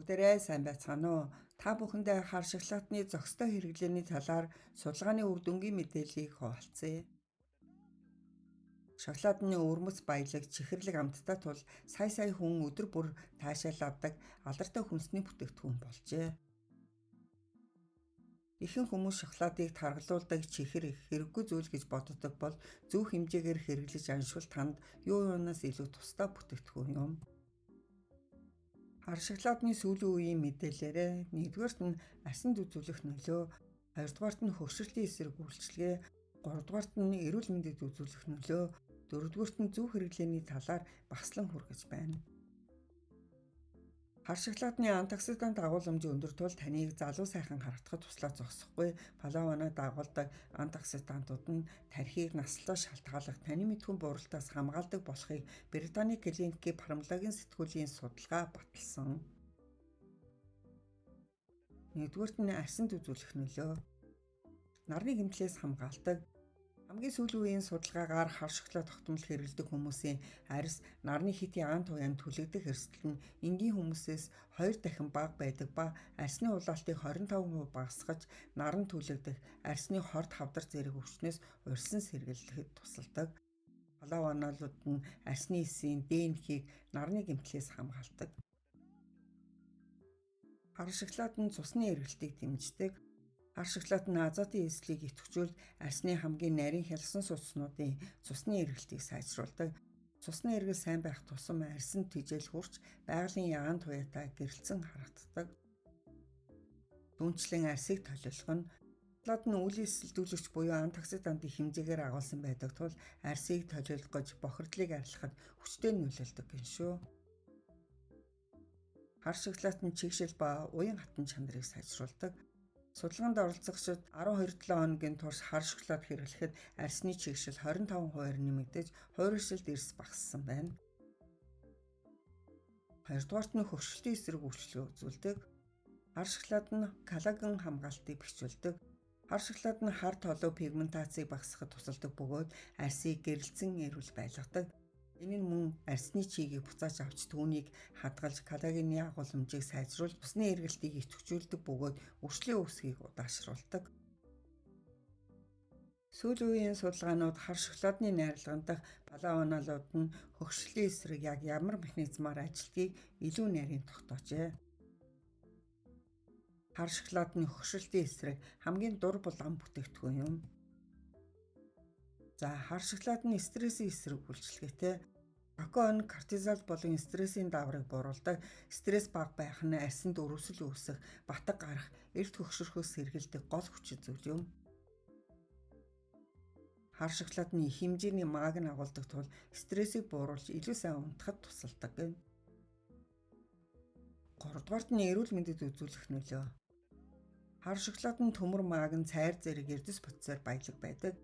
Бүгдээрээ сайн байцгаана уу? Та бүхэндээ хар шоколадны зохистой хэрэглээний талаар судалгааны үр дүнгийн мэдээллийг хуваалцъя. Шоколадны өвөрмөц баялаг, чихэрлэг амттай тул сая сая хүн өдөр бүр таашаал авдаг алдартай хүнсний бүтээгдэхүүн болжээ. Ихэнх хүмүүс шоколадыг таргалуулдаг чихэр хэрэггүй зүйл гэж боддог бол зөв хэмжээгээр хэрэглэж аншвал танд юу юунаас илүү тусдай бүтээгдэхүүн юм. Хар шоколадны сүүлийн үеийн мэдээллээрээ нэгдүгээрт нь арьсанд үзүүлэх нөлөө, хоёрдугаарт нь хөгшрөлийн эсрэг үйлчилгээ, гуравдугаарт нь эрүүл мэндэд үзүүлэх нөлөө, дөрөвдүгээрт нь зөв хэрэглээний талаар багслан хүргэж байна. Хар шоколадны антиоксидант агуулмж өндөр тул таныг залуу сайхан харагдахад туслаа зогсохгүй. Флавоноид дагуулдаг антиоксидантууд нь тархийг наслалтаас шалтгааллах таны мэдхүйн бууралтаас хамгаалдаг болохыг Британий клиникийн фармакологийн сэтгүүлийн судалгаа баталсан. Нэгдүгээрт нь арьсанд үзүүлэх нөлөө. Нарны гэмтлээс хамгаалдаг. Хамгийн сүүлийн үеийн судалгаагаар хар шоколад тогтмол хэрэглэдэг хүмүүсийн арьс нарны хит ягаан туяанд түлэгдэх эрсдэл нь энгийн хүмүүсээс 2 дахин бага байдаг ба арьсны улаалтыг 25% багасгаж, наран түлэгдэх арьсны хорт хавдар зэрэг өвчнөөс урьдчилан сэргийлэхэд тусалдаг. Флавонолууд нь арьсны эсийн ДНХ-ийг нарны гэмтлээс хамгаалдаг. Хар шоколад нь цусны эргэлтийг дэмждэг. Хар шоколад нь азотын эслийг идэвхжүүлж арьсны хамгийн нарийн хялсан судснуудын цусны эргэлтийг сайжруулдаг. Цусны эргэл сайн байх тусам арьсанд тэжээл хүрч байгалийн ягаан туяатай гэрэлтсэн харагддаг. Түүнчлэн арьсыг толиулах нь шоколад нь үл эсэлдүүлэгч буюу антиоксидант их хэмжээгээр агуулсан байдаг тул арьсыг толиулгаж бохирдлыг арилгахад хүчтэй нөлөөлдөг гин шүү. Хар шоколад нь чигшил ба уян хатан чанарыг сайжруулдаг. Судалгаанд оролцогчид 12 7 хоногийн турш хар шоколад хэрэглэхэд арьсны чигшил 25%-аар нэмэгдэж, хуурайшилт эрс багассан байна. Хоёрдугаарт нь хөгшрөлтийн эсрэг үйлчилгээ үзүүлдэг. Хар шоколад нь коллаген хамгаалтыг бэхжүүлдэг. Хар шоколад нь хар толио пигментацийг багасгахад тусалдаг бөгөөд арьсыг гэрэлтсэн эрүүл байлгадаг. Энэ нь мөн арьсны чигийг буцааж авч түүнийг хадгалж коллагены агуулмжийг сайжруулж цусны эргэлтийг идэвхжүүлдэг бөгөөд үршлийн үүсгийг удаашруулдаг. Сүүлийн үеийн судалгаанууд хар шоколадны найрлаган дахь флавонолууд нь хөгшрөлийн эсрэг яг ямар механизмаар ажилладгийг илүү нарийн тогтоожээ. Хар шоколад нь хөгшрөлтийн эсрэг хамгийн дур булган бүтээгдэхүүн юм. За, хар шоколад нь стрессийн эсрэг үйлчилгээтэй. Какао нь кортизол болон стрессийн дааврыг бууруулдаг. Стресс бага байх нь арьсанд өрөвсөл үүсэх, батга гарах, эрт хөгшөрөхөөс сэргийлдэг гол хүчин зүйл юм. Хар шоколад нь их хэмжээний магний агуулдаг тул стрессийг бууруулж илүү сайн унтахад тусалдаг гэнэ. Гуравдугаарт нь эрүүл мэндэд үзүүлэх нөлөө. Хар шоколад нь төмөр магний, цайр зэрэг эрдэс бодисоор баялаг байдаг.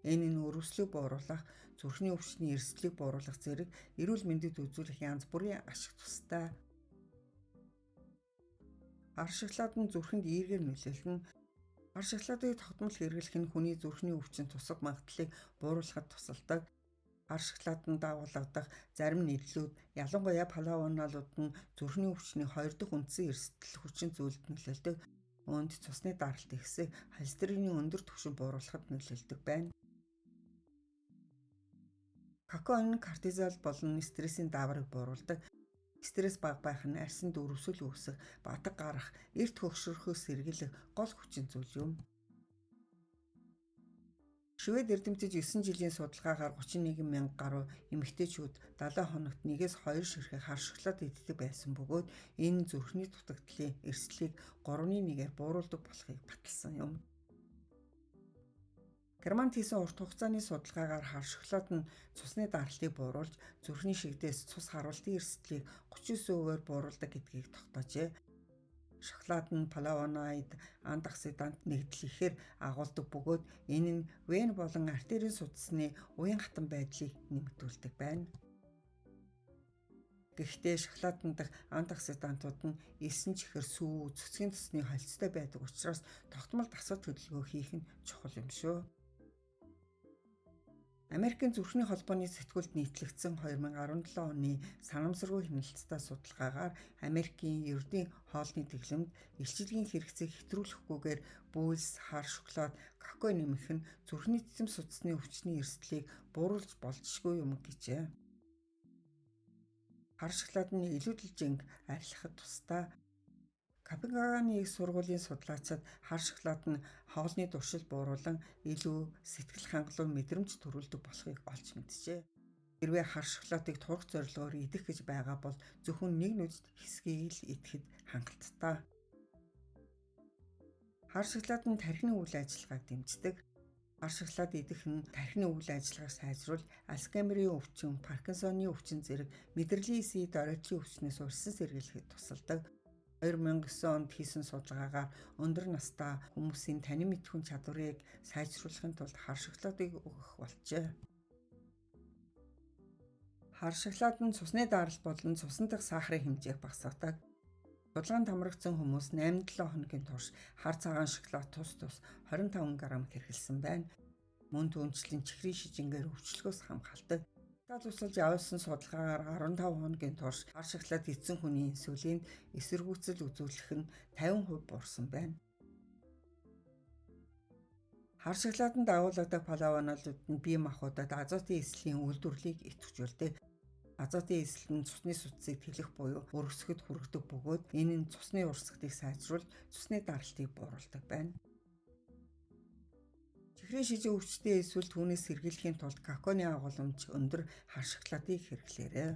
Энэ нь өрөвслийг бууруулах, зүрхний өвчний эрсдлийг бууруулах зэрэг эрүүл мэндэд үзүүлэх янз бүрийн ашиг тустай. Хар шоколад нь зүрхэнд эергээр нөлөөлнө. Хар шоколадыг тогтмол хэрэглэх нь хүний зүрхний өвчин тусах магадлалыг бууруулахад тусалдаг. Хар шоколаданд дагуулгадах зарим нийтлүүд, ялангуяа флавонолууд нь зүрхний өвчний хоёр дахь үндсэн эрсдэл хүчин зүйлд нөлөөлдөг. Үүнд цусны даралт ихсэх, холестерины өндөр түвшин бууруулахад нөлөөлдөг байна. Какао нь кортизол болон стрессийн дааврыг бууруулдаг. Стресс бага байх нь арьсанд өрөвсөл үүсэх, батга гарах, эрт хөгшөрөхөөс сэргийлэх гол хүчин зүйл юм. Швед эрдэмтэд 9 жилийн судалгаагаар 31 мянга гаруй эмэгтэйчүүд 70 хоногт 1-ээс 2 ширхэг хар шоколад иддэг байсан бөгөөд энэ зүрхний дутагдлын эрсдлийг 3.1-ээр бууруулдаг болохыг баталсан юм. Германд хийсэн урт хугацааны судалгаагаар хар шоколад нь цусны даралтыг бууруулж, зүрхний шигдээс цус харуултын эрсдлийг 39%-аар бууруулдаг гэдгийг тогтоожээ. Шоколад нь флавоноид, антиоксидант нэгдэл ихээр агуулдаг бөгөөд энэ нь вен болон артерийн судасны уян хатан байдлыг нэмэгдүүлдэг байна. Гэхдээ шоколадан дах антиоксидантууд нь элсэн чихэр, сүү, цөцгийн цусны холилдтой байдаг учраас тогтмол дасгал хөдөлгөөн хийх нь чухал юм шүү. Америкийн зүрхний холбооны сэтгүүлд нийтлэгдсэн 2017 оны санамсаргүй хяналттай судалгаагаар Америкийн ердийн хоолны дэглэмд илчилгийн хэрэгцээг хэтрүүлэхгүйгээр бөөлс, хар шоколад, какао нэмэх нь зүрхний цэцэм судасны өвчний эрсдлийг бууруулж болзошгүй юм гэжээ. Хар шоколад нь илүүдэлжинг арилгахад тустай. Копенгагены их сургуулийн судлаачид хар шоколад нь хоолны туршил бууруулан илүү сэтгэл хангалуун мэдрэмж төрүүлдэг болохыг олж мэджээ. Хэрвээ хар шоколадыг турах зорилгоор идэх гэж байгаа бол зөвхөн нэг нүдт хэсгийг л идэхэд хангалттай. Хар шоколад нь тархины үйл ажиллагааг дэмждэг. Хар шоколад идэх нь тархины үйл ажиллагааг сайжруулж Альцгеймерийн өвчин, Паркинсоны өвчин зэрэг мэдрэлийн эсийн доройтлын өвчнөөс урьдчилан сэргийлэхэд тусалдаг. 2009 онд хийсэн судалгаагаар өндөр настай хүмүүсийн танин мэдэхүйн чадварыг сайжруулахын тулд хар шоколадыг өгөх болжээ. Хар шоколад нь цусны даралт болон цусан дахь сахарын хэмжээг багасгадаг. Судалгаанд хамрагдсан хүмүүс 8-7 хоногийн турш хар цагаан шоколад тус тус 25 г хэрэглэсэн байна. Мөн түүнчлэн чихрийн шижингээр өвчлөгөөс хамгаалдаг. Тал тусалж явуулсан судалгаагаар 15 хоногийн турш хар шоколад идсэн хүний инсулинд эсэргүүцэл үзүүлэх нь 50% буурсан байна. Хар шоколаданд агуулгадаг флавонолууд нь бие махбодод азотын эслийн үйлдвэрлэлийг идэвхжүүлдэг. Азотын эсэл нь цусны судсыг тэлэх буюу өргөсгөхөд хүргэдэг бөгөөд энэ нь цусны урсгалыг сайжруулж цусны даралтыг бууруулдаг байна. Чихрийн шижин өвчтэй эсвэл түүнээс сэргийлэхийн тулд какаоны агуулмж өндөр хар шоколадыг хэрэглээрэй.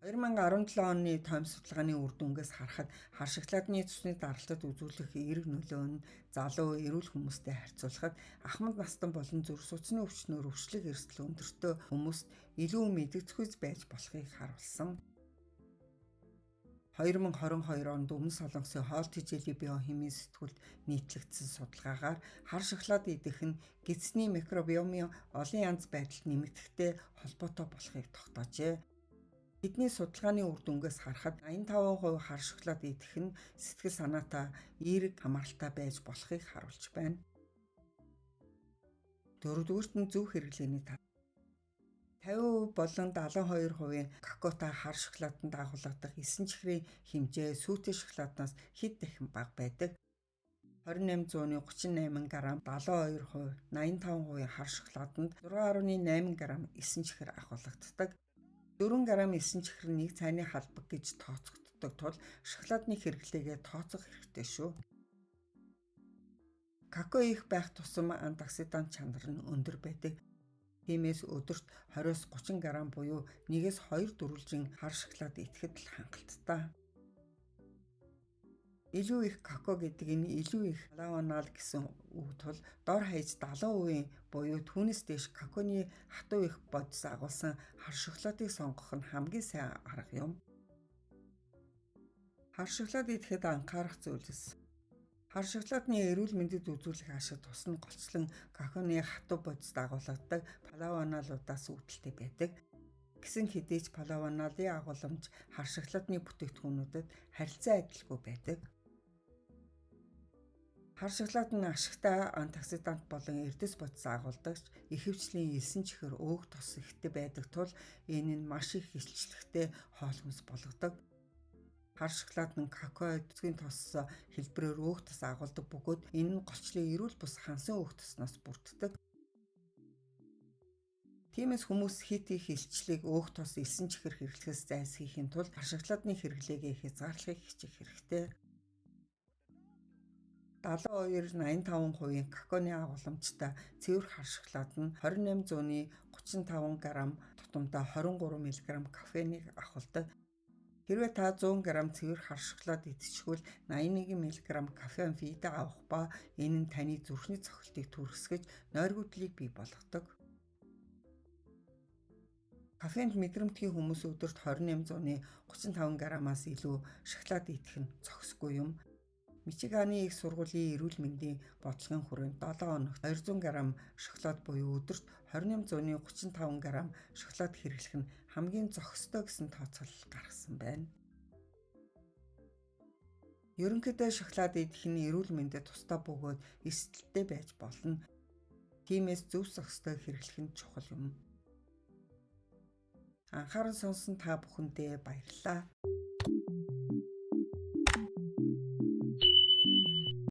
2017 оны тойм судалгааны үр дүнгээс харахад хар шоколадны цусны даралтад үзүүлэх эерэг нөлөө нь залуу эрүүл хүмүүстэй харьцуулахад ахмад настан болон зүрх судасны өвчнөөр өвчлөх эрсдэл өндөртэй хүмүүст илүү мэдэгдэхүйц байж болохыг харуулсан. 2022 онд Өмнөд Солонгосын хоол тэжээлийн биохимийн сэтгүүлд нийтлэгдсэн судалгаагаар хар шоколад идэх нь гэдэсний микробиомын олон янз байдалд нэмэгдэхтэй холбоотой болохыг тогтоожээ. Тэдний судалгааны үр дүнгээс харахад 85% хар шоколад идэх нь сэтгэл санаатай эерэг хамааралтай байж болохыг харуулж байна. Дөрөвдүгээрт нь зөв хэрэглээний тал. 50% болон 72% какаотой хар шоколаданд агуулгадаг элсэн чихрийн хэмжээ сүүтэй шоколаднаас хэд дахин бага байдаг. 2838 г 72%, 85% хар шоколаданд 6.8 г элсэн чихэр агуулгаддаг. 4 г элсэн чихэр нь нэг цайны халбаг гэж тооцогддог тул шоколадны хэрэглээгээ тооцох хэрэгтэй шүү. Какао их байх тусам антиоксидант чанар нь өндөр байдаг. Тиймээс өдөрт 20-30 г буюу 1-2 дөрвөлжин хар шоколад идэхэд л хангалттай. Илүү их какао гэдэг нь илүү их флавонол гэсэн үг тул дор хаяж 70% буюу түүнээс дээш какаоны хатуу их бодис агуулсан хар шоколадыг сонгох нь хамгийн сайн арга юм. Хар шоколад идэхэд анхаарах зүйлс. Хар шоколадны эрүүл мэндэд үзүүлэх ашиг тус нь голчлон какаоны хатуу бодис дагуулгадаг флавонолуудаас үүдэлтэй байдаг. Гэсэн хэдий ч флавонолын агуулмж хар шоколадны бүтээгдэхүүнүүдэд харилцан адилгүй байдаг. Хар шоколад нь ашигтай антиоксидант болон эрдэс бодис агуулдаг ч ихэвчлэн элсэн чихэр, өөг тос ихтэй байдаг тул энэ нь маш их илчлэгтэй хоол хүнс болгодог. Хар шоколад нь какао, цэцгийн тос хэлбэрээр өөг тос агуулдаг бөгөөд энэ нь голчлон эрүүл бус хансан өөг тосноос бүрддэг. Тиймээс хүмүүс хэт их илчлэлийг өөх тос элсэн чихэр хэрэглэхээс зайлсхийхийн тулд хар шоколадны хэрэглээгээ хязгаарлахыг хичээх хэрэгтэй. 72 85% какаоны агуулмжтай цэвэр хар шоколад нь 2835 г тутамдаа 23 мг кофеиныг агуулдаг. Хэрвээ та 100 г цэвэр хар шоколад идчихвэл 81 мг кофеин фидэ авах ба энэ нь таны зүрхний цохилтыг түргэсгэж нойргүйдлийг бий болгодог. Кофеинд мэдрэмтгий хүмүүс өдөрт 2835 г-аас илүү шоколад идэх нь зохисгүй юм. Мичиганы их сургуулийн эрүүл мэндийн бодлогын хүрээнд 7 хоногт 200 г шоколад буюу өдөрт 2835 г шоколад хэрэглэх нь хамгийн зохистой гэсэн тооцоолол гаргасан байна. Ерөнхийдөө шоколад идэх нь эрүүл мэндэд тустай бөгөөд эрсдэлтэй байж болно. Тиймээс зөв зохистой хэрэглэх нь чухал юм. Анхааран сонсон та бүхэндээ баярлалаа.